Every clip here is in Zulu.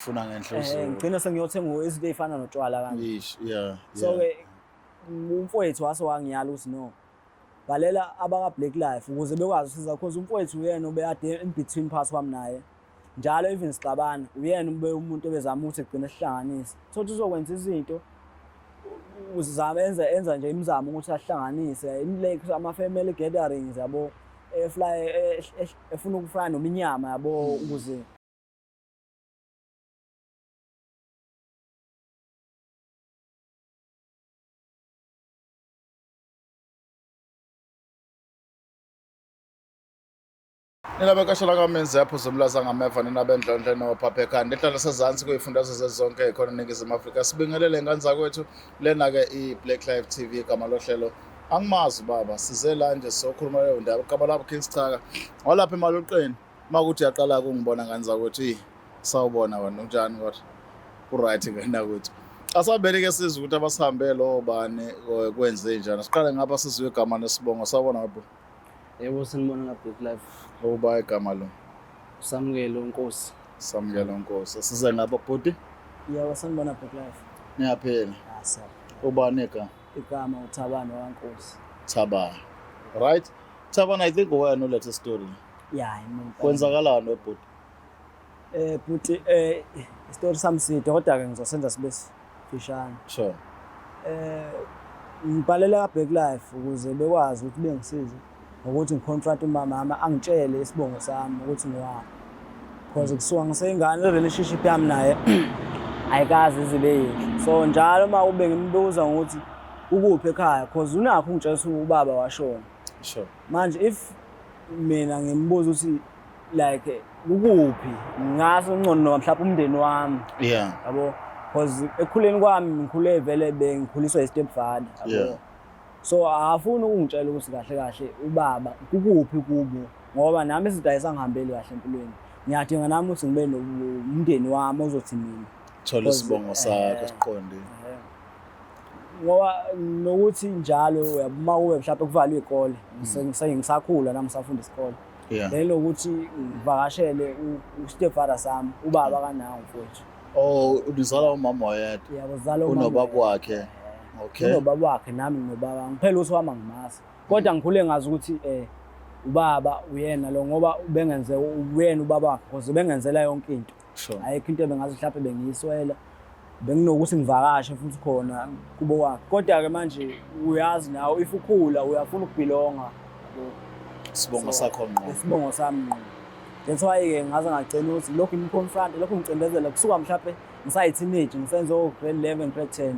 Funa ngenhloso. Ngigcina sengiyothenga izinto ey'fana notshwala kanje. Ish, yeah. So ke umfowethu wase wangiyala ukuthi no. Bhalela abaka Black Life ukuze bekwazi ukusiza because umfowethu uyena obekade in between phakathi kwami naye. Njalo even sixabana uyena ube umuntu obezama ukuthi egcine sihlanganise. Thothi uzokwenza izinto uzama enza nje imizamo ukuthi ahlanganise like ama family gatherings yabo, efly efuna ukufraya noma inyama yabo ukuze Nina bekashela kamenzi yapho zomlaza ngameva nina bendlondle nophapha ekhanda ehlala sezansi kuyifundazwe zezonke khona eNingizimu Afrika. Sibingelele ngane zakwethu, lena-ke i-Black Life TV, igama lohlelo angimazi ubaba. Size la nje sizokhuluma leyo ndaba. Igama labo King Schaka walapha emaluqeni. Uma kuthi uyaqala ukungibona ngane zakwethu, eyi sawubona wena, unjani kodwa? Ku-right ngane yakwethu. Asabele-ke sizwe ukuthi abasihambe lowo bani kwenze njani. Siqale ngapha sizwe igama nesibongo. Sawubona baba. Yebo, sanibona ka Black Life. Uba igama lo? Samukelo Nkosi. Samukelo Nkosi. Size ngapha bhuti? Yebo, sanibona Black Life. Niyaphila? Ah, siyaphila. Ubani igama? Igama uThabani waNkosi. Thabani. Right? Thabani, I think wena ulethe story. Yeah, mina. Kwenzakalani webhuti? Bhuti, story sami side kodwa ke ngizosenza sibe sifishane. Sure. Ngibhalela ka Black Life ukuze bekwazi ukuthi bengisize ngokuthi ngiconfront umama angitshele isibongo sami ukuthi ngiwaphi. Because kusuka ngiseyingane le relationship yami naye ayikaze izibe yinhle. So njalo uma ube ngimbuza ngokuthi ukuphi ekhaya, because unakho ungitshela ukuthi ubaba washona. Sure. Manje if mina ngimbuza ukuthi like ukuphi, ngazi ungcono noma mhlawumbe umndeni wami. Yabo, because ekukhuleni kwami ngikhule vele bengikhuliswa i-stepfather, yabo. So akafuni ukungitshela ukuthi kahle kahle ubaba kukuphi kubo, ngoba nami izinto ayisangihambeli kahle empilweni. Ngiyadinga nami ukuthi ngibe nomndeni wami ozothi mina thola isibongo sakho siqondile. Ngoba nokuthi njalo uyabo uma kube mhlawumbe kuvalwe iy'kole, ngisakhula nami ngisafunda isikole. Then lokuthi ngivakashele u-stepfather sami, ubaba kanawo mfowethu. Oh, unizala umama oyedwa. Yebo, uzala umama. Unobaba wakhe. Okay. Unobaba wakhe nami nginobaba. Ngiphela ukuthi wami angimazi. Kodwa ngikhule ngazi ukuthi ubaba uyena lo, ngoba ubengenze uyena ubaba wakhe because ubengenzela yonke into. Ayikho into ebengazi mhlawumbe bengiyiswela. Benginokuthi ngivakashe futhi khona kubo wakhe. Kodwa ke manje uyazi nawe if ukhula uyafuna ukubhilonga. Isibongo sakho ngqo. Isibongo sami ngqo. That's why ke ngaze ngagcina ukuthi lokhu ngimconfront, lokhu ngicindezela kusuka mhlawumbe ngisayi teenage ngisenze o grade 11, grade 10.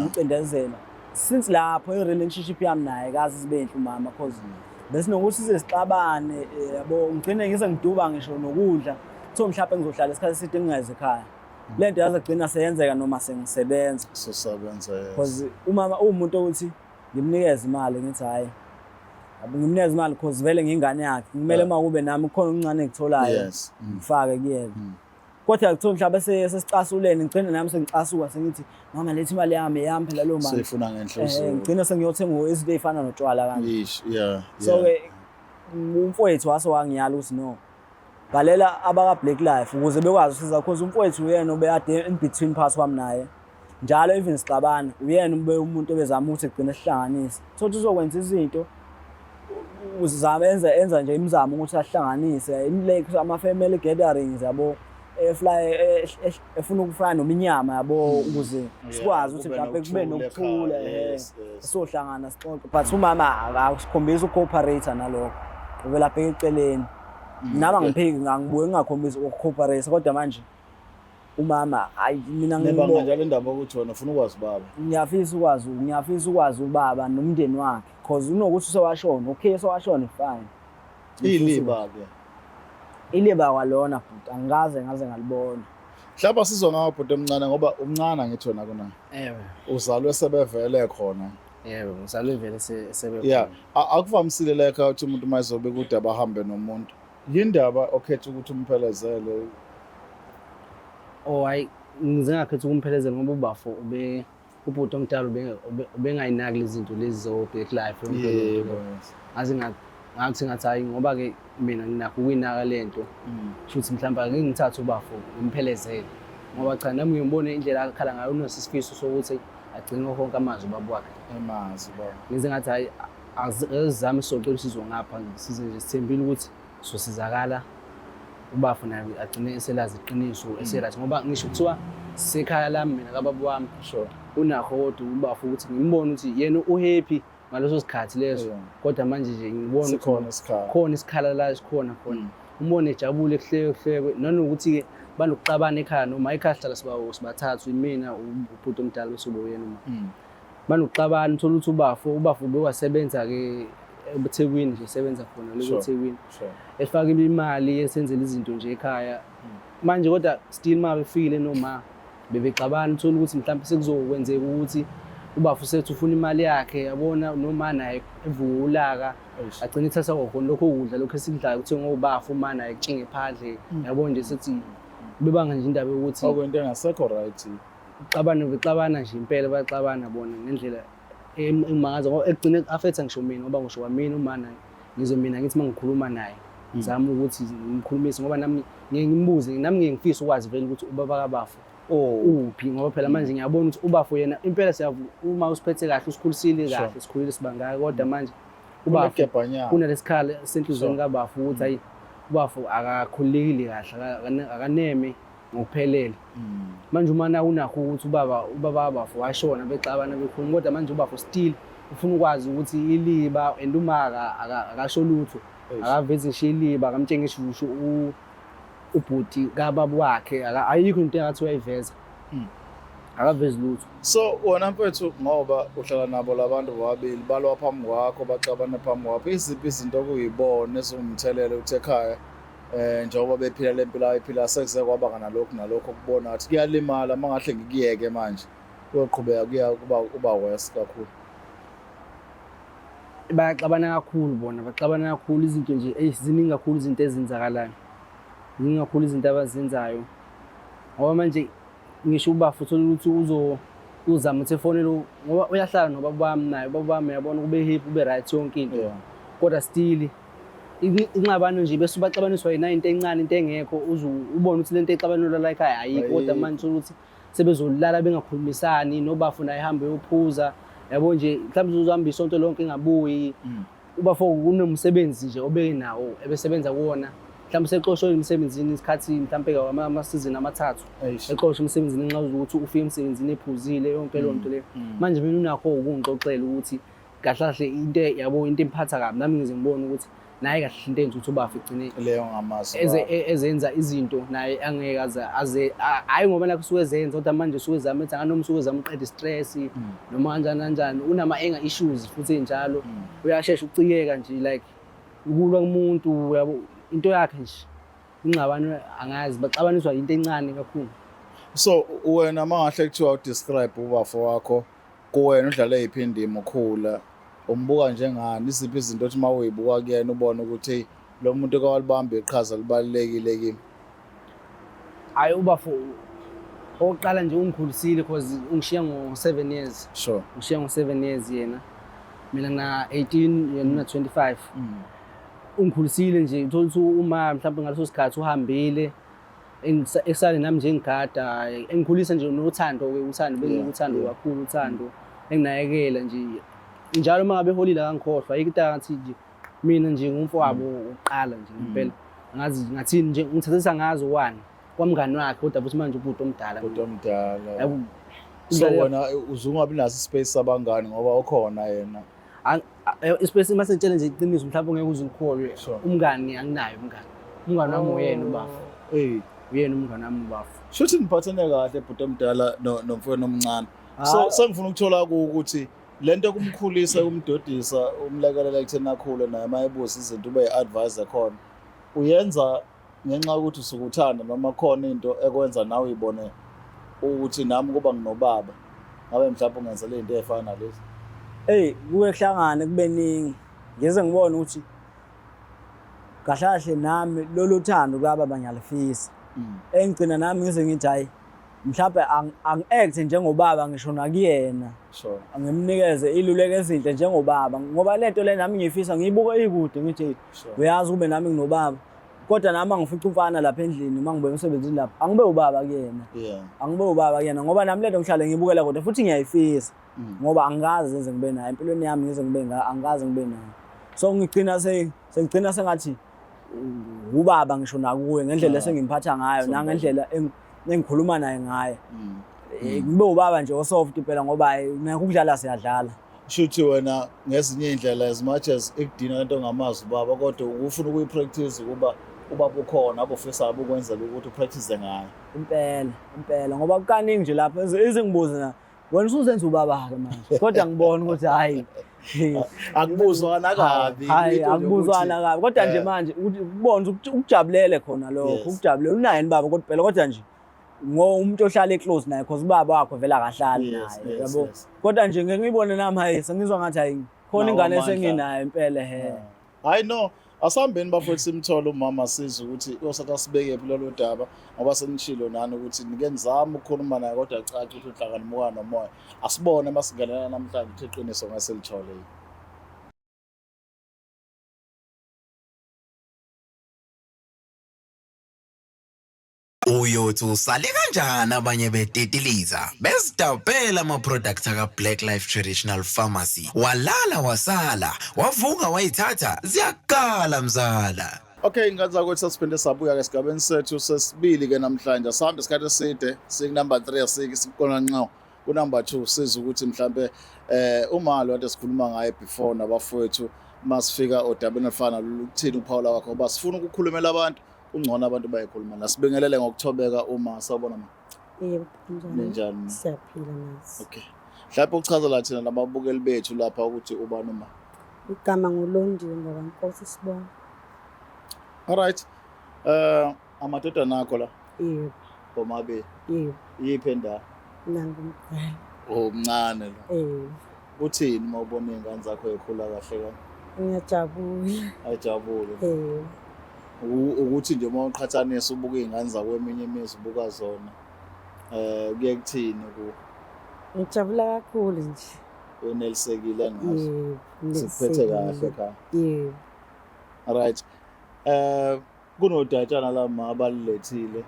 Ngicindezela. Since lapho i relationship yami naye kaze sibe inhle umama, because besinokuthi size sixabane, yabo, ngigcine ngize ngiduba ngisho nokudla. So mhlawumbe ngizohlala isikhathi eside ngingezi ekhaya. Lento yaze gcina seyenzeka noma sengisebenza. Sosebenza, yes. Because umama uwumuntu ukuthi ngimnikeze imali ngithi hayi. Yabo, ngimnikeze imali because vele ngiyingane yakhe. Kumele uma kube nami kukhona okuncane engikutholayo. Ngifake kuyena. Kodwa kuthiwa mhlawumbe sesicasulene, ngigcine nami sengicasuka sengithi mama letha imali yami, eyami phela leyo mali. Seyifuna ngenhloso. Ngigcine sengiyothenga izinto ey'fana notshwala kanje. Ish, yeah, So ke umfowethu wase wangiyala ukuthi no. Bhalela abaka Black Life ukuze bekwazi ukusiza because umfowethu uyena obekade in between phakathi kwami naye. Njalo even sixabana uyena ube umuntu obezama ukuthi egcine sihlanganise. Thothi uzokwenza izinto uzama enza nje imizamo ukuthi ahlanganise like ama family gatherings yabo, efly efuna ukufraya noma inyama yabo, ukuze sikwazi ukuthi mhlawumbe kube nokuthula, sizohlangana sixoxe. But umama akasikhombisi uku-cooperate nalokho, uvela abheke eceleni. Nami angiphiki, ngangibuye ngingakhombisi uku-cooperate, kodwa manje umama hayi mina Nibanga ngibo njalo indaba ukuthi wena ufuna ukwazi ubaba. Ngiyafisa ukwazi, ngiyafisa ukwazi ubaba nomndeni wakhe, because unokuthi usewashona, okay usewashona fine. Iliba ke. Iliba kwalona bhuti, angikaze ngaze ngalibona. Mhlawumbe sizwa ngawo bhuti omncane, ngoba umncane angithi wena kuna. Yebo. Uzalwe sebevele khona. Yebo, ngizalwe vele sebe Yeah, khona. Akuvamisile la ekhaya ukuthi umuntu uma ezobe kude abahambe nomuntu. Yindaba okhetha ukuthi umphelezele? Oh hayi, ngize ngakhetha ukumphelezela ngoba ubafo ubhuti omdala ubengayinaki lezi zinto lezi zo Black Life yonke le nto le. Ngaze ngathi ngathi hayi, ngoba ke mina nginakho ukuyinaka le nto. Futhi mhlawumbe ake ngithathe ubafo ngimphelezele. Ngoba cha, nami ngiyibone indlela akhala ngayo, unaso isifiso sokuthi agcine konke amazwi ubaba wakhe. Emazi baba. Ngize ngathi hayi, azizame, sizocela usizo ngapha, size nje sithembile ukuthi sosizakala, ubafo naye agcine eselazi iqiniso, ese-right, ngoba ngisho kuthiwa sisekhaya lami mina kababa wami, unakho kodwa ubafo ukuthi ngimbone ukuthi yena u-happy ngaleso sikhathi leso, kodwa manje nje ngibona ukuthi Sikhona isikhala. Khona isikhala la esikhona khona, umbone ejabule, kuhlekwe kuhlekwe, nanokuthi-ke banokuxabana ekhaya noma ekhaya sihlala sibathathu, imina, ubhuti omdala, bese ube uyena uma. Banokuxabana, uthola ukuthi ubafo bewasebenza-ke eThekwini nje, esebenza khona lokho eThekwini, efaka imali, esenzela izinto nje ekhaya. Manje kodwa still uma befikile noma bebexabana, uthola ukuthi mhlawumbe sekuzokwenzeka ukuthi ubafo sethu ufuna imali yakhe, yabona, noma naye evuka ulaka, agcine ethatha kwakhona lokho kudla lokho esikudlayo, kuthiwe ngobafo, uma naye kutshinge phandle, yabo nje, sethi bebanga nje indaba yokuthi Okuyinto engasekho right. Xabana, bexabana nje impela, baxabana bona ngendlela engimangaza, ngoba ekugcine affecta ngisho mina, ngoba ngisho kwamina uma naye ngizwe mina ngithi uma ngikhuluma naye, ngizama ukuthi ngimkhulumise, ngoba nami ngiye ngimbuze, nami ngiye ngifise ukwazi vele ukuthi ubaba kabafo uphi, ngoba phela manje ngiyabona ukuthi ubafo yena impela siyavu uma usiphethe kahle, usikhulisile kahle, sikhulile sibangaka, kodwa manje ubafo Kunegebhanyana. Kunalesikhala senhliziyweni kabafo ukuthi hayi, ubafo akakhululekile kahle, akaneme ngokuphelele. Manje uma na unakho ukuthi ubaba kabafo washona, bexabana bekhuluma, kodwa manje ubafo still ufuna ukwazi ukuthi iliba, and uma akasho lutho, akavezi ngisho iliba, akamtshengisi ngisho ubhuti kababa wakhe, ayikho into engathi uyayiveza, akavezi lutho. So wena mfethu, ngoba uhlala nabo labantu bobabili, balwa phambi kwakho, baxabane phambi kwakho, iziphi izinto okuyibona eziwumthelela ukuthi ekhaya njengoba bephila le mpilo ayiphila, sekuze kwaba nalokhu nalokhu, okubona ngathi kuyalimala, uma ngahle ngikuyeke manje kuyoqhubeka kuya kuba worse kakhulu? Bayaxabana kakhulu bona, baxabana kakhulu. Izinto nje, eyi, ziningi kakhulu izinto ezenzakalayo, ziningi kakhulu izinto abazenzayo, ngoba manje ngisho ubafo uthola ukuthi uzama ukuthi efonele, ngoba uyahlala nobaba wami naye, ubaba wami uyabona kube happy, ube right yonke into, kodwa still inxabano nje, bese baxabaniswa yina into encane, into engekho, uze ubone ukuthi lento exabanelwa la ekhaya ayikho, kodwa Ayikho. manje uthola ukuthi sebezolala bengakhulumisani, nobafo naye ehambe eyophuza, yabo nje, mhlawumbe uzohamba isonto lonke engabuyi. Ubafo kunomsebenzi nje obenawo ebesebenza kuwona, mhlawumbe sexoshwe emsebenzini isikhathi mhlawumbe amasizini 3, exoshwe emsebenzini ngenxa yokuthi ufike emsebenzini ephuzile, yonke leyo nto leyo. Manje mina unakho ukungixoxela ukuthi kahle kahle into, yabo, into emphatha kabi, nami ngize ngibone ukuthi naye kahle into enza ukuthi ubafo egcine Leyo ngamazwi eze baba. Ezenza izinto naye angeke aze hhayi ngoba nakho usuke ezenza, kodwa manje usuke ezama ethi anganoma usuke ezama uqeda i-stress noma kanjani kanjani, unama-anger issues futhi enjalo, uyashesha ukucikeka nje, like ukulwa kumuntu, yabo, into yakhe nje ingxabano, angazi baxabaniswa into encane kakhulu. So wena, uma ngahle kuthiwa udescribe ubafo wakho kuwena, udlale yiphi indima ukhula, umbuka njengani, iziphi izinto othi uma uyibuka kuyena ubone ukuthi hey, lo muntu kawalibamba iqhaza libalulekile kimi? Hhayi, ubafo okokuqala nje ungikhulisile, cause ungishiya ngo-7 years. Ungishiya ngo-7 years yena, mina ngina-18, yena una-25. Ungikhulisile nje, uthola ukuthi uma mhlawumbe ngaleso sikhathi uhambile, esale nami nje engigada, engikhulisa nje nothando-ke, uthando benginuthando kakhulu, uthando, enginakekela nje njalo. Uma ngabe eholile akangikhohlwa, ayikho into angathi nje mina nje ngumfowabo wokuqala nje ngempela, angazi ngathini nje, ngithathisa ngazo wani kwamngani wakhe, kodwa futhi manje ubhuti omdala. Ubhuti omdala. Yabo. So wena uzungabi naso ispace sabangani ngoba ukhona yena? Ispace, uma sengitshele nje iqiniso, mhlawumbe ungeke uze ulikholwe. Umngani anginayo umngani, umngani wami uyena ubafo. Uyena umngani wami ubafo. Shuthi niphathene kahle bhuti omdala nomfowenu omncane. So sengifuna ukuthola ukuthi lento kumkhulisa, kumdodisa, umlekelela ekutheni akhule naye, uma ebuza izinto ube yi-advisor khona, uyenza ngenxa yokuthi usuke uthanda, noma khona into ekwenza nawe uyibone ukuthi nami kuba nginobaba ngabe mhlawumbe ungenzela iy'nto ey'fana nalezi? Eyi, kuke kuhlangane kube ningi, ngize ngibone ukuthi kahle kahle nami lolu thando kababa ngiyalifisa. Engigcina nami ngize ngithi hhayi, mhlawumbe angi-act njengobaba ngisho nakuyena, ngimnikeze iluleko ezinhle njengobaba, ngoba le nto le nami ngiyifisa, ngiyibuka ikude, ngithi uyazi kube nami nginobaba. Kodwa nami angifica umfana lapha endlini uma ngibuya emsebenzini lapha, angibe ubaba kuyena. Angibe ubaba kuyena ngoba nami lento ngihlale ngibukela kodwa futhi ngiyayifisa. Ngoba angikaze ngize ngibe nayo empilweni yami, ngize ngibe ngayo, angikaze ngibe nayo. So ngigcina sengigcina sengathi ubaba ngisho nakuye ngendlela esengimphatha ngayo nangendlela engikhuluma naye ngayo. Ngibe ubaba nje osoft phela ngoba nakho ukudlala siyadlala. Shuthi wena ngezinye iy'ndlela as much as ikudina lento ongamazi ubaba, kodwa ufuna ukuyi-practice ukuba ubaba ukhona abofisa ukwenzela ukuthi upractice ngayo. Impela, impela, ngoba kukaningi nje lapho izingibuze na wena usuzenza ubaba-ke manje, kodwa ngibona ukuthi hhayi akubuzwana kabi. Hhayi, akubuzwana kabi, kodwa nje manje ukubona ukuthi ukujabulele khona lokho, ukujabulele unaye ubaba kodwa phela, kodwa nje ngo umuntu ohlala eclose naye cause ubaba wakho vele akahlali naye, yabo. Kodwa nje ngeke ngiyibone nami, hayi sengizwa ngathi hayi khona ingane esenginayo impela he. Hayi no, asihambeni bafowethu simthole umama sizwe ukuthi uyosatha sibeke phi lolu daba, ngoba senishilo nani ukuthi nike nizame ukukhuluma naye kodwa caca ukuthi uhlakanimuka nomoya. Asibone masingenela namhlanje ukuthi iqiniso ngaselithole yini. Uyothi usale kanjani abanye betetiliza bezidabhela ama-product aka-Black Life Traditional Pharmacy, walala wasala wavuka wayithatha ziyakala mzala. Okay, ingane zakwethu, sesiphinde sabuya ke esigabeni sethu sesibili ke namhlanje. Asihambe isikhathi eside, siku number 3, asike sikona nqo ku number 2, sizwe ukuthi mhlambe uma lo nto sikhuluma ngaye before nabafowethu masifika odabeni olufana nalolu, ukuthini uphawula kwakho, ngoba sifuna ukukhulumela abantu, ungcono abantu bayikhuluma. Nasibingelele ngokuthobeka uma sawubona ma. Yebo, kunjani? Ninjani? Siyaphila nathi. Okay. Mhlawumbe ukuchazela thina nababukeli bethu lapha ukuthi ubani uma. Igama nguLondiwe ngakwaNkosi Sibongo. All right. Amadodana akho la? Yebo. Omabili. Yebo. Yiphi endawo? Nangumdala. Oh, umncane lo. Yebo. Uthini uma ubona iy'ngane zakho ey'khula kahle kanje? Ngiyajabula. Ajabule. Yebo. Ukuthi nje uma uqhathanisa ubuka iy'ngane zakweminye imizi ubuka zona, kuye kuthini ku? Ngijabula kakhulu nje. Wenelisekile ngazo. Yebo, Sikuphethe kahle nelisekile. ekhaya. Yebo. Right. Kunodatshana la ma abalilethile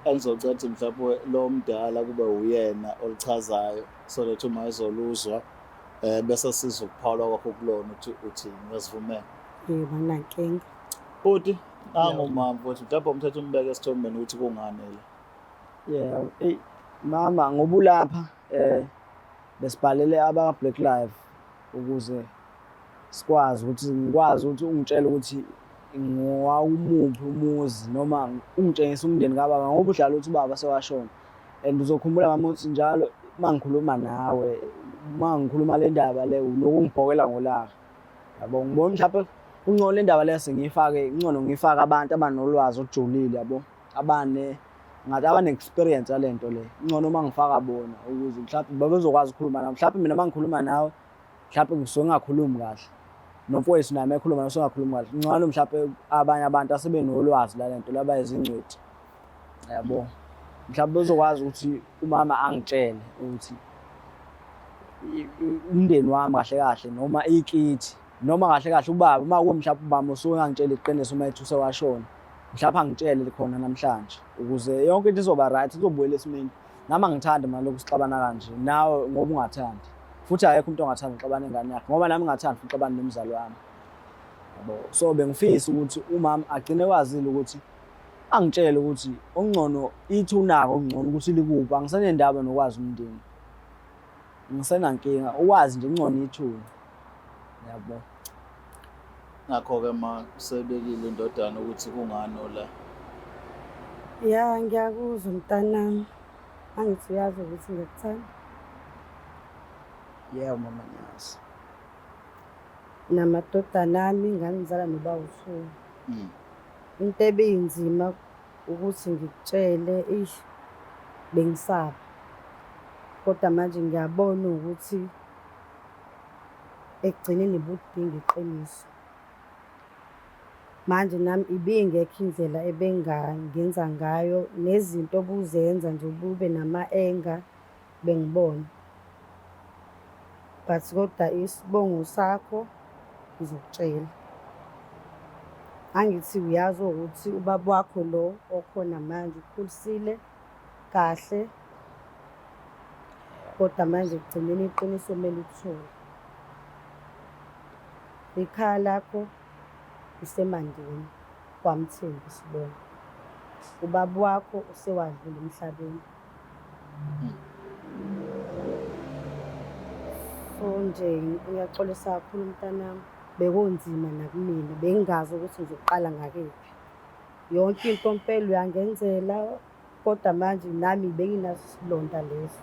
engizocela ukuthi mhlawumbe lo mdala kube uyena oluchazayo so that uma ezoluzwa bese sizokuphawula kwakho kulona ukuthi uthini, uyasivumela? Yebo, anginankinga. Bhuti, nangu umama mfowethu, mhlawumbe umthetho umbeke esithombeni ukuthi kungani la. Yeah, eyi mama, ngoba ulapha besibhalele aba Black Life ukuze sikwazi ukuthi ngikwazi ukuthi ungitshele ukuthi ngowawumuphi umuzi noma ungitshengise umndeni kababa, ngoba uhlala uthi ubaba sewashona. And uzokhumbula mama ukuthi njalo uma ngikhuluma nawe, uma ngikhuluma le ndaba le uloku ungibhokela ngolaka. Yabo, ngibona mhlawumbe kungcono le ndaba le sengiyifake, kungcono ngiyifake abantu abanolwazi olujulile, yabo, abane ngathi abane-experience yale nto le. Kungcono uma ngifaka bona ukuze mhlawumbe babezokwazi ukukhuluma nawe. Mhlawumbe mina uma ngikhuluma nawe mhlawumbe ngisuke ngingakhulumi kahle, nomfowethu naye uma ekhuluma nawe usuke engakhulumi kahle. Kungcono mhlawumbe abanye abantu asebenolwazi lale nto le, abayizingcweti, yabo, mhlawumbe bezokwazi ukuthi umama angitshele ukuthi umndeni wami kahle kahle noma ikithi noma kahle kahle ubaba, uma kuwe mhlawumbe ubaba usuke engangitsheli iqiniso uma ethi usewashona, mhlawumbe angitshele khona namhlanje ukuze yonke into izoba right, izobuyela esimeni. Nami angithandi mina lokhu sixabana kanje nawe, ngoba ungathandi, futhi akekho umuntu ongathanda ukuxabana nengane yakhe, ngoba nami ngingathandi futhi ukuxabana nomzali wami, yabo. So bengifisa ukuthi umama agcine kwazile ukuthi angitshele ukuthi okungcono ithi unako okungcono ukuthi likuphi. Angisenendaba nokwazi umndeni, ngisenankinga ukwazi nje kungcono ithuna, yabo. Ngakho-ke ma usebekile indodana ukuthi kungani ola. Ya, ngiyakuzwa mntanami. Angithi uyazi ukuthi ngiyakuthanda. Yebo mama, ngiyazi. Namadodana ami ngangizala noba u-two. Into ebeyinzima ukuthi ngikutshele, eish, bengisaba. Kodwa manje ngiyabona ukuthi ekugcineni ubudinga iqiniso. Manje nami ibingekho indlela ebengangenza ngayo, nezinto obuzenza nje ubube nama-anger bengibona. But kodwa isibongo sakho ngizokutshela. Angithi uyazi ukuthi ubaba wakho lo okhona manje ukukhulisile kahle, kodwa manje ekugcineni iqiniso kumele ulithole. Ikhaya lakho liseMandeni kwaMthembu isibongo. Ubaba wakho usewadlula emhlabeni. So nje ngiyaxolisa kakhulu mntanami. Bekunzima nakumina, bengingazi ukuthi ngizoqala ngakephi. Yonke into mpela uyangenzela kodwa manje nami benginaso isilonda leso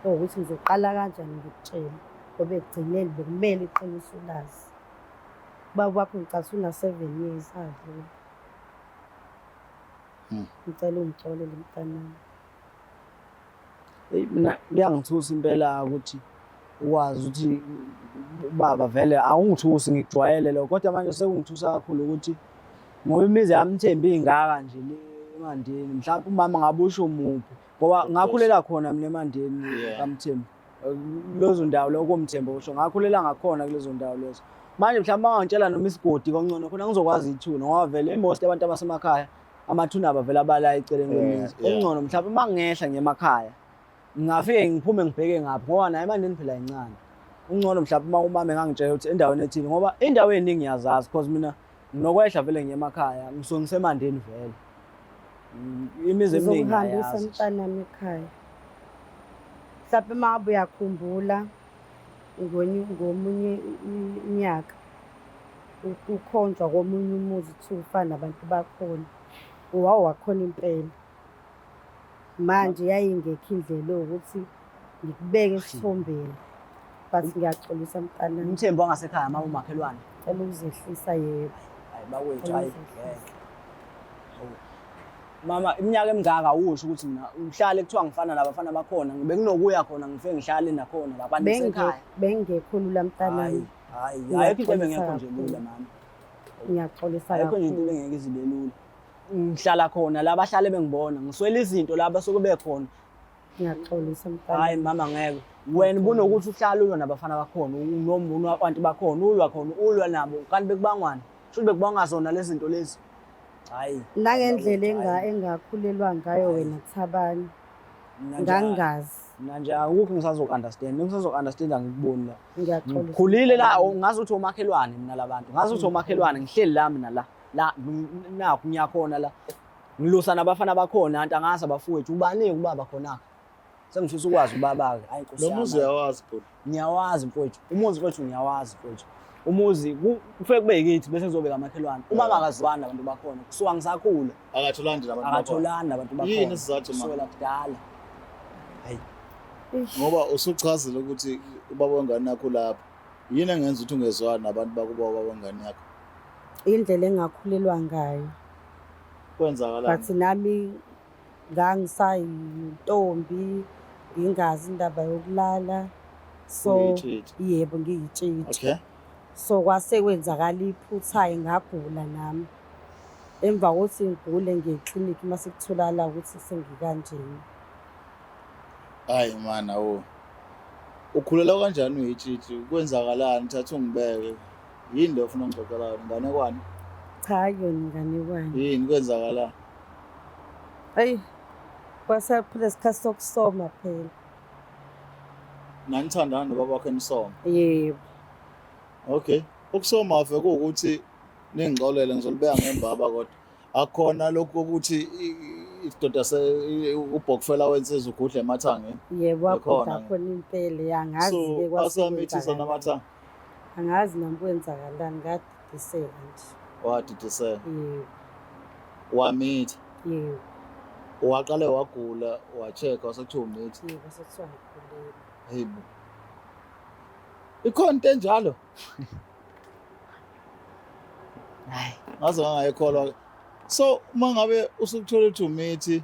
ukuthi ngizoqala kanjani ngikutshele ngoba ekugcineni bekumele iqiniso ulazi. Ubaba wakho ngicabanga ukuthi una-7 years adlula. Ngicela ungixolele mntanami. Eyi mina kuyangithusa impela ukuthi ukwazi ukuthi ubaba vele awungithusi ngikujwayele lokho kodwa manje sekungithusa kakhulu ukuthi ngoba imizi yaMthembu ingaka nje le eMandeni mhlawumbe umama ngabe usho muphi ngoba ngakhulela khona mina eMandeni kaMthembu lezo ndawo lokho koMthembu usho ngakhulela ngakhona kulezo ndawo lezo manje mhlawumbe bangangitshela noma isigodi kongcono khona ngizokwazi ithuna ngoba vele most abantu abasemakhaya amathuna abo avele abala eceleni kwemizi okungcono mhlawumbe uma ngehla ngiye emakhaya ngingafike ngiphume ngibheke ngaphi ngoba naye emandeni phela incane ungcono mhlawumbe uma umama engangitshela ukuthi endaweni ethile ngoba indawo eningi ngiyazazi because mina nginokwehla vele ngiye emakhaya ngisuke ngisemandeni vele imizi eminingi Ngizokuhambisa ngiyayazi nje. mntanami ekhaya. Mhlawumbe uma ngabe uyakhumbula ngomunye unyaka ukhonjwa komunye umuzi kuthiwa ufana nabantu bakhona. Wawuwakhona impela. Manje yayingekho indlela yokuthi ngikubeke esithombeni. But ngiyaxolisa mntanami. Umthembu wangasekhaya mama umakhelwane. Cela ukuzehlisa yebo. Hayi bakwethu hayi ngeke. Mama iminyaka emingaka awusho ukuthi mina ngihlale kuthiwa ngifana nabafana bakhona benginokuya khona ngifike ngihlale nakhona lapha nisekhaya. Bengekho lula mntanami. Hayi hayi ayikho into ebengekho nje lula mama. Ngiyaxolisa Ayikho nje into kakhulu. ebengeke izibe lula. Ngihlala khona la bahlale bengibona ngiswele izinto la basuke bekhona. Ngiyaxolisa mntanami. Hayi mama ngeke. Wena ubunokuthi uhlale ulwa nabafana bakhona unomuntu wabantu bakhona ulwa khona ulwa nabo kanti bekubangwana. Shuthi bekubangwa zona lezi zinto lezi. Hayi. Nangendlela Hayi. engakhulelwa ngayo wena Thabani. Mina nje- Ngangingazi. Mina nje akukho ngisazoku-understand. Ngisazoku-understand angikuboni la. Ngiyaxolisa. Ngikhulile la ngazi ukuthi omakhelwane mina labantu. Ngazi ukuthi omakhelwane ngihleli la mina la. La nakho ngiyakhona la. Ngilusa nabafana bakhona anti angazi abafowethu ubani ubaba khona. Sengifisa ukwazi ubaba-ke. Hayi Nkosi Lo yami. muzi uyawazi bhuti. Ngiyawazi mfowethu. Umuzi mfowethu ngiyawazi mfowethu. Umuzi kufike kube yikithi bese kuzobeka amakhelwane. Umama akazwani nabantu bakhona. Kusuka ngisakhula Akatholani nje nabantu bakhona. akatholani nabantu bakhona. Yini isizathu, ma? Kusukela kudala. Hayi. Ngoba usuchazile ukuthi ubaba wengane yakho ulapha. Yini engenza ukuthi ungezwani nabantu bakubo baba wengane yakho? Indlela engakhulelwa ngayo. Kwenzakalani? But nami ngangisayintombi ngingazi indaba yokulala so Uyitshitshi. yebo ngiyitshitshi. Okay. So kwase kwenzakala iphutha ngagula nami. Emva kokuthi ngigule ngiye eklinikhi mase kutholakala ukuthi sengikanjena. Hayi mana awu. Ukhulelwa kanjani uyitshitshi? Kwenzakalani? Thatha ungibeke. Yini le ofuna ungixoxela yona? Inganekwane? Cha akuyona inganekwane. Yini kwenzakalani? Eyi kwasaphela isikhathi sokusoma phela. Nanithandana nobaba wakho enisoma. Yebo. Okay. Ukusoma ave kuwukuthi ningixolele ngizolibeka ngembaba kodwa akukhona lokhu kokuthi isidoda se ubhokufela wensizwa ugudle emathangeni. Yebo Ekhona. wakhona khona impela ya angazi ke So kwase asamithisa kwenzakalani. namathanga. Angazi nami kwenzakalani ngadidiseka nje. Wadidiseka. Yebo. Wamitha. Yebo. Waqale wagula wa-check wasekuthiwa umithi. Yebo sekuthiwa ngikhulelwe. Hayibo. Ikhona into enjalo. Hayi. Ngaze ngangayikholwa. So uma ngabe usukuthola ukuthi umithi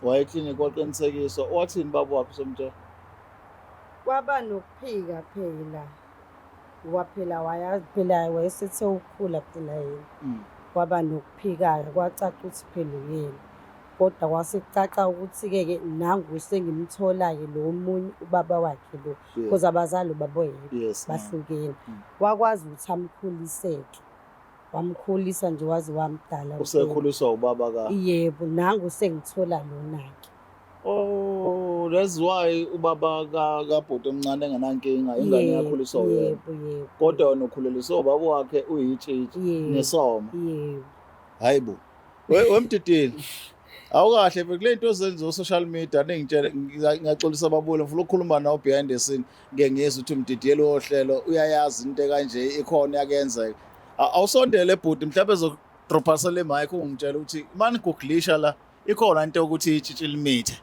waye eklinikhi waqinisekiswa wathini baba wakho somtshela? Kwaba nokuphika phela. Ngoba phela wayazi phela wayesethe ukukhula phela yena. Kwaba nokuphika-ke kwacaca ukuthi phela uyena. Kodwa kwase kucaca ukuthi-ke ke nangu sengimthola-ke lo omunye ubaba wakhe lo. Because abazali ubaba oyedwa Yes. bahlukene. Wakwazi ukuthi amkhuliseke. Wamkhulisa nje waze wamdala. Usekhuliswa ubaba ka. Yebo, nangu sengithola lona-ke. Oh, that's why ubaba ka kabhuti omncane engenankinga, ingane Yebo, yakhuliswa uyena. Yebo, yebo. Kodwa wena ukhuleliswe ubaba wakhe uyitshitshi Yebo. nesoma. Yebo. Hayibo. Wemdidini. Awukahle mfethu kule nto ozenza social media ningitshele ngiyaxolisa babule ngifuna ukukhuluma nawe behind the scene ngeke ngiyezwe ukuthi umdidiyeli wohlelo uyayazi into ekanje ikhona yakenzeka. Awusondele bhuti mhlawumbe ezodrophasa le mic ungitshela ukuthi mani googlisha la ikhona into yokuthi itshitshi limithe.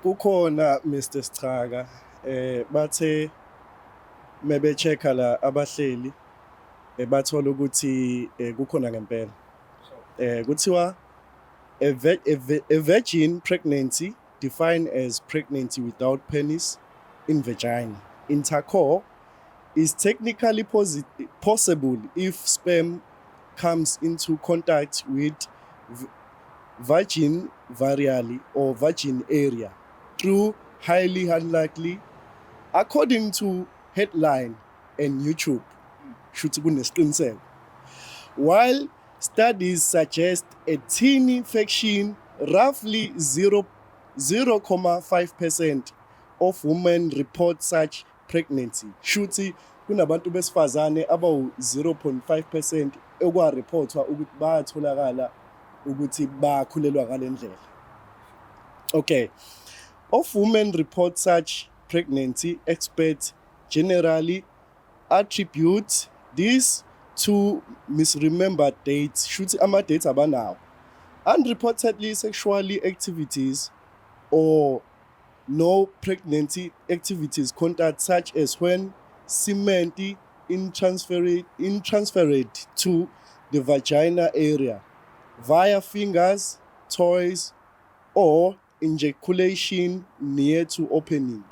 Kukhona Mr Sichaka bathe mebe-check-a la abahleli bathola ukuthi kukhona ngempela. Kuthiwa a virgin pregnancy defined as pregnancy without penis in vagina intercourse is technically possible if sperm comes into contact with virgin varially or virgin area through highly unlikely according to headline and YouTube. Shuthi kunesiqiniseko. While studies suggest a teeny fraction, roughly 0 0.5% of women report such pregnancy. Shuthi kunabantu besifazane abawu 0.5% okwareportwa ukuthi bayatholakala ukuthi bakhulelwa ngalendlela. Okay. Of women report such pregnancy, experts generally attribute this to misremembered dates. Shuthi ama dates abanawo. Unreportedly sexually activities or no pregnancy activities contact such as when semen in transferred to the vagina area via fingers, toys or ejaculation near to opening.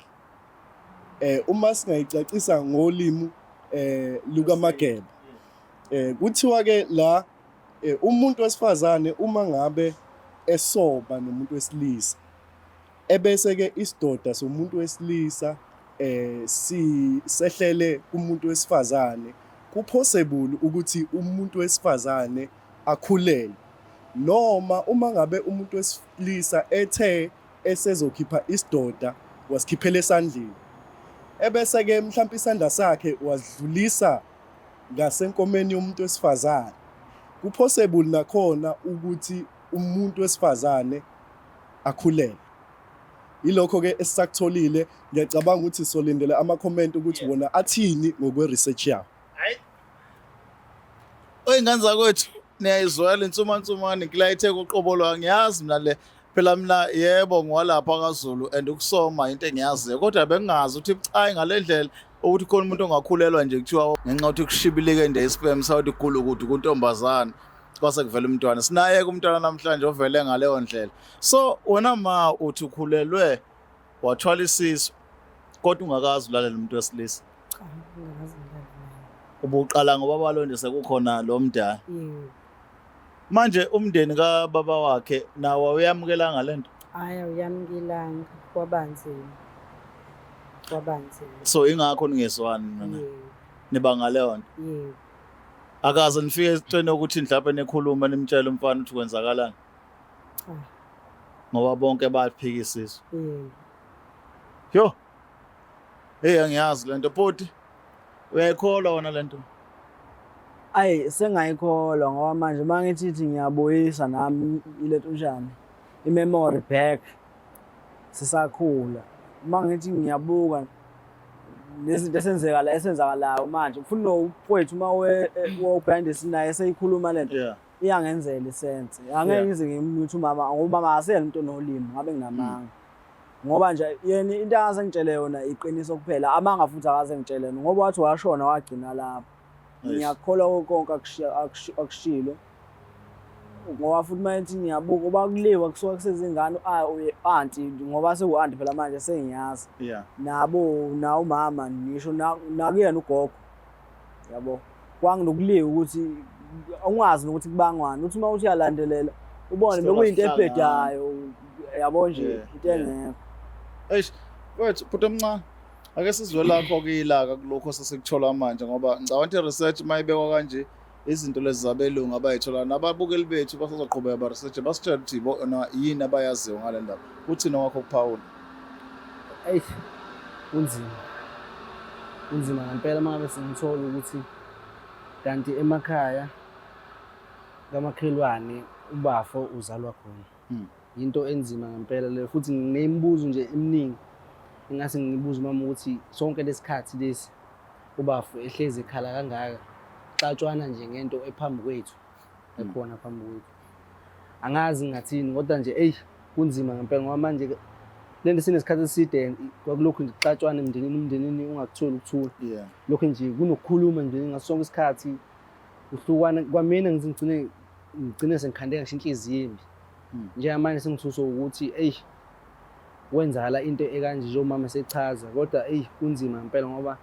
Uma singayicacisa ngolimi lukaMageba. Kuthiwa ke la umuntu wesifazane uma ngabe esoba nomuntu wesilisa ebese ke isidoda somuntu wesilisa si sehlele kumuntu wesifazane, kupossible ukuthi umuntu wesifazane akhulele, noma uma ngabe umuntu wesilisa ethe esezokhipha isidoda wasikhiphela esandleni, ebese ke mhlawumbe isandla sakhe wasidlulisa ngasenkomeni yomuntu wesifazane, kupossible nakhona ukuthi umuntu wesifazane akhulele. Ilokho ke esisakutholile. Ngiyacabanga ukuthi solindele ama-comment ukuthi wona athini ngokwe-research yawo. Oyingane zakwethu niyayizwela insumansumane ngilayithe kuqobo lwa ngiyazi mina le phela mina yebo ngiwalapha kaZulu and ukusoma into engiyaziyo kodwa bengingazi ukuthi bucayi ngale ndlela ukuthi khona umuntu ongakhulelwa nje kuthiwa ngenxa yokuthi kushibilike nje isperm sawuthi gulukudu kuntombazane kwase kuvela umntwana. Sinayeke umntwana namhlanje ovele ngaleyo ndlela. So wena ma uthi ukhulelwe wathwala isisu kodwa ungakazi ulalela umuntu wesilisa? Cha, ngingakaze ngilale naye. Ubuqala ngobaba lo nje sekukhona lo mdala? Yebo. Manje umndeni kababa wakhe nawo awuyamukelanga lento? Hhayi, awuyamukelanga, kwaba nzima. Kwaba nzima. So ingakho ningezwani nina? Yebo. Niba ngaleyo nto? Yebo. Akaze nifike esitweni ukuthi mhlawumbe nikhulume nimtshele umfana ukuthi kwenzakalani? Cha. Ngoba bonke baphika isisu. Yebo. Yo. Hey, angiyazi lento bhuti. Uyayikholwa wona lento? Ayi, sengayikholwa ngoba manje mangithi ngiyabuyisa nami ilethu njani i-memory back sisakhula, uma ngithi ngiyabuka nezinto esenzeka la esenzakalayo manje ufuna nomfowethu uma wobhandisi naye eseyikhuluma lento iyangenzela isense. Angeke ngize ngimuthi umama ngoba umama akaseyena umuntu onolimi, ngabe nginamanga. Ngoba nje yena into akaze ngitshele yona iqiniso kuphela, amanga futhi akaze ngitshele yona ngoba wathi washona wagcina lapho. Ngiyakholwa konke akushilo. Ngoba futhi uma ethi ngiyabuka uba kuliwa kusuka kusezingane uye-anti ngoba seku-anti phela manje sengiyazi. Nabo na umama ngisho nakuyena ugogo. Yabo. Kwanginokuliwa ukuthi ungazi nokuthi kubangwani, uthi uma uthi uyalandelela ubone Sithola bekuyinto sihlangana. ebhedayo, yabo nje into engekho. Eish, wethu bhuti omncane. Ake sizwe lakho ke ilaka kulokho sesikuthola manje ngoba ngicabanga ukuthi i-research uma ibekwa kanje izinto lezi zabelungu abayithola nababukeli bethu basazoqhubeka ba-research basitshele ukuthi bona yini abayaziyo ngale ndaba. Uthini owakho ukuphawula? Eyi, kunzima. Kunzima ngempela uma ngabe sengithola ukuthi kanti emakhaya kamakhelwane ubafo uzalwa khona. Yinto enzima ngempela leyo futhi nginemibuzo nje eminingi engase ngibuze umama ukuthi sonke lesikhathi lesi ubafo ehlezi ekhala kangaka xatshwana nje ngento ephambi kwethu ekhona phambi kwethu. Angazi ngingathini kodwa nje eyi kunzima ngempela ngoba manje le nto sinesikhathi eside kwakulokhu nje kuxatshwana emndenini umndenini ungakutholi ukuthula. Lokhu nje kunokukhuluma nje ngaso sonke isikhathi uhlukana kwamina ngize ngigcine sengikhandeka ngisho inhliziyo embi. Njengamanje sengithuswa ukuthi eyi kwenzakala into ekanje nje umama esechaza kodwa eyi kunzima ngempela ngoba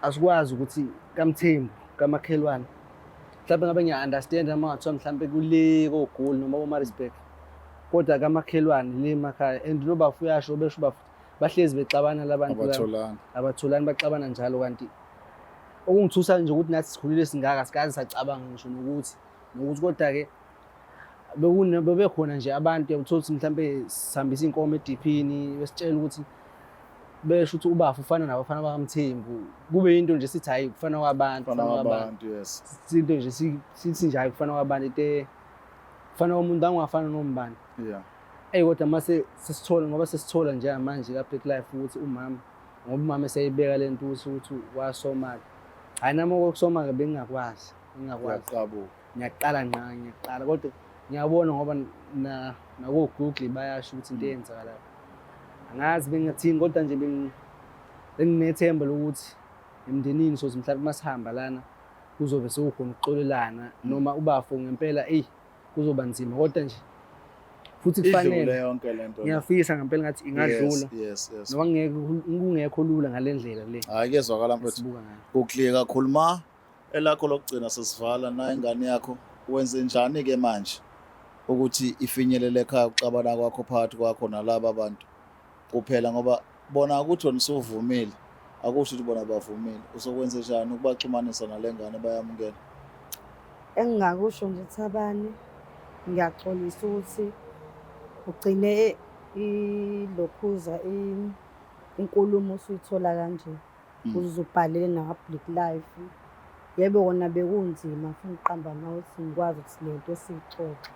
asikwazi ukuthi kaMthembu kamakhelwane mhlawumbe ngabe ngiya-understand noma ngathiwa mhlawumbe kule koGoli noma koMaritzburg kodwa kamakhelwane le emakhaya and nobafo uyasho besho ubafo bahlezi bexabana labantu Abatholani. Abatholani baxabana njalo kanti okungithusa nje ukuthi nathi sikhulile singaka sikaze sacabanga ngisho nokuthi kodwa-ke bebekhona nje abantu uthola ukuthi mhlampe sihambisa iy'nkomo ediphini besitshela ukuthi besho ukuthi ubafo ufana nabafana bakaMthembu kube into nje sithi hhayi kufana kwabantu Kufana kwabantu, yes. Into nje sithi nje hhayi kufana kwabantu into kufana komuntu angafana nombani. Eyi kodwa mase sesithola ngoba sesithola njengamanje ka-Black Life ukuthi umama ngoba umama eseyibeka le nto ukuthi wasoma-ke. Hhayi nami okokusoma-ke bengingakwazi, bengingakwazi. Uyaqabuka. Ngiyaqala ngqa ngiyaqala kodwa ngiyabona ngoba nako-Google bayasho ukuthi into eyenzakalayo. Angazi bengingathini kodwa nje benginethemba lokuthi emndenini soze mhlawumbe uma sihamba lana kuzobe sekukhona ukuxolelana noma ubafo ngempela eyi kuzoba nzima kodwa nje futhi kufanele Idlule yonke le nto. Ngiyafisa ngempela ngathi ingadlula. Yes. Noma ngeke kungekho lula ngale ndlela le. Hayi kuyezwakala mfethu. Esibuka ngayo. Kuclear kakhulu ma elakho lokugcina sesivala na ingane yakho wenze njani ke manje ukuthi ifinyelele ekhaya ukuxabana kwakho phakathi kwakho nalaba bantu kuphela ngoba bona ukuthi wena usuvumile akusho ukuthi bona bavumile usokwenze njani ukubaxhumanisa nale ngane bayamukela. Engingakusho nje Thabani, ngiyaxolisa ukuthi ugcine ilokhuza inkulumo usuyithola kanje. Uze ubhalele nakwa-Black Life. Yebo kona bekunzima ngifuna ukuqamba amanga ukuthi ngikwazi ukuthi le nto siyixoxe.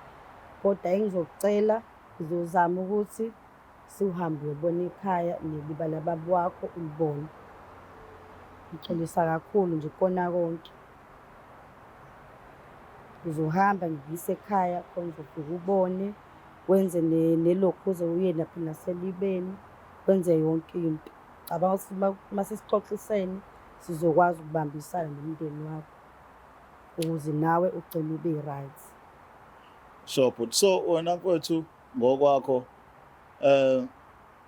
Kodwa engizokucela ngizozama ukuthi sihambe uyobona ikhaya neliba lababa wakho ulibone. Ngixolisa kakhulu nje kukona konke. Uzohamba ngikuyise ekhaya khona uzofike ubone wenze nelokhuze uye naphi naselibeni wenze yonke into. Cabanga ukuthi uma sesixoxisene sizokwazi ukubambisana nomndeni wakho ukuze nawe ugcine ube right. Sure bhuti. So wena mfowethu ngokwakho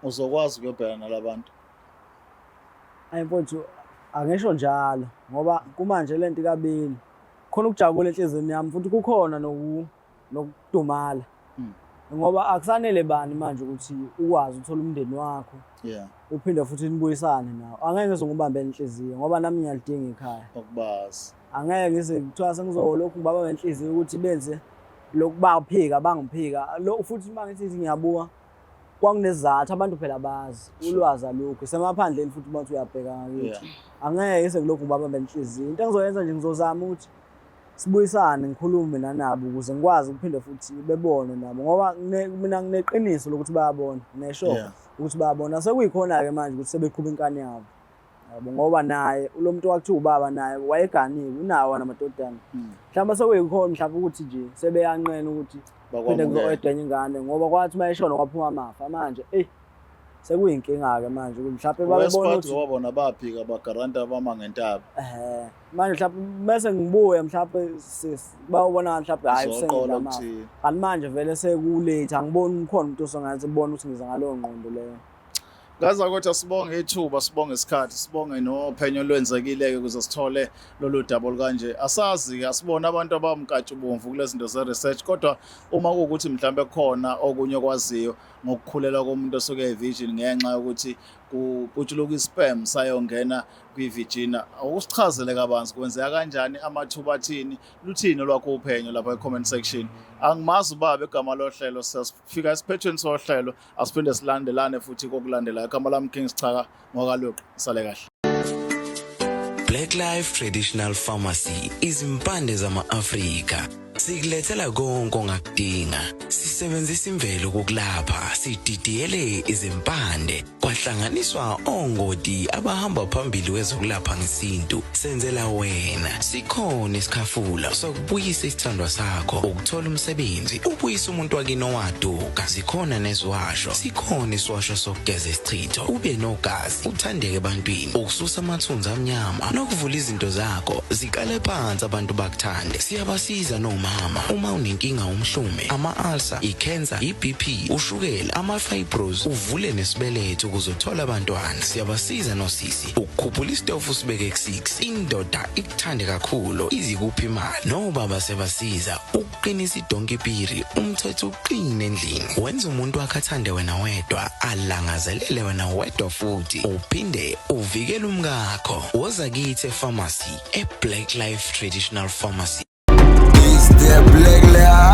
uzokwazi ukuyobhekana nalabantu? Ayi mfowethu angisho njalo ngoba kumanje lento ikabili. Khona ukujabula enhliziyweni yami futhi kukhona nokudumala. Ngoba akusanele bani manje ukuthi ukwazi ukuthola umndeni wakho. Uphinde futhi nibuyisane nawo. Angeke ngize ngibambe inhliziyo ngoba nami ngiyalidinga ikhaya. Okubazi. Angeke ngize kuthiwa sengizolokhu ngibaba ngenhliziyo ukuthi benze lokhu baphika bangiphika. Lo futhi uma ngithi ngiyabuka kwakunesizathu abantu phela bazi ulwazi alukho isemaphandleni futhi uma uthi uyabheka ngakithi. Angeke ngize ngilokhu ngibaba ngenhliziyo. Into engizoyenza nje ngizozama ukuthi sibuyisane ngikhulume nanabo ukuze ngikwazi ukuphinde futhi bebone nabo ngoba mina ngineqiniso lokuthi bayabona, ngisho ukuthi bayabona. Sekuyikhona-ke manje ukuthi sebeqhuba inkani yabo. Yabo ngoba naye lo muntu wakuthiwa ubaba naye wayeganiwe unawo namadodana. Mhlawumbe sekuyikhona mhlawumbe ukuthi nje sebeyanqena ukuthi phinde kuzo-edwa enye ingane ngoba kwathi uma eshona kwaphuma amafa manje eyi sekuyinkinga-ke manje ukuthi mhlawumbe babebona ukuthi ngoba bona baphika bagaranta bama ngentaba. Manje mhlawumbe mese ngibuya mhlawumbe bayobona mhlawumbe hhayi Uzoqola usengidla amafa. ukuthini. Kanti manje vele sekulate angiboni ukhona umuntu osongathi ebona ukuthi ngiza ngaleyo ngqondo leyo. Ngaza kodwa sibonge ithuba, sibonge isikhathi, sibonge nophenyo olwenzekile-ke ukuze sithole lolu daba olukanje. Asazi-ke, asibone abantu abamkantshubomvu kulezi zinto ze-research, kodwa uma kuwukuthi mhlambe khona okunye okwaziyo ngokukhulelwa komuntu osuke eyi-virgin ngenxa yokuthi Kuputshuluka isperm sayongena kwi-vagina. Awusichazele kabanzi, kwenzeka kanjani, amathuba athini, luthini olwakho uphenyo lapha e-comment section. Angimazi ubaba igama lohlelo, siyafika esiphethweni sohlelo, asiphinde silandelane futhi kokulandelayo. Igama lami King Sichaka ngokaLuqa, sale kahle. Black Life Traditional Pharmacy, izimpande zama-Afrika. Sikulethela konke ongakudinga. Sisebenzisa imvelo ukukulapha, sididiyele izimpande, kwahlanganiswa ongoti abahamba phambili kwezokulapha ngesintu. Senzela wena. Sikhona isikhafula sokubuyisa isithandwa sakho, ukuthola umsebenzi, ubuyise umuntu wakini owaduka. Zikhona neziwasho, sikhona isiwasho sokugeza isichitho, ube nogazi, uthandeke ebantwini, ukususa amathunzi amnyama nokuvula izinto zakho ziqale phansi abantu bakuthande. Siyabasiza nomama uma unenkinga, umhlume, ama-ulcer, i-cancer, i-BP, ushukela, ama-fibros, uvule nesibeletho ukuze uthole abantwana. Siyabasiza nosisi ukukhuphula isitofu usibeke ku-6, indoda ikuthande kakhulu, izikuphi imali. Nobaba siyabasiza ukuqinisa idonki piri, umthetho uqine endlini, wenza umuntu wakhe athande wena wedwa, alangazelele wena wedwa, futhi uphinde uvikele umkakho. Woza kithi efamasi e-Black Life Traditional Pharmacy. It's the Black Life.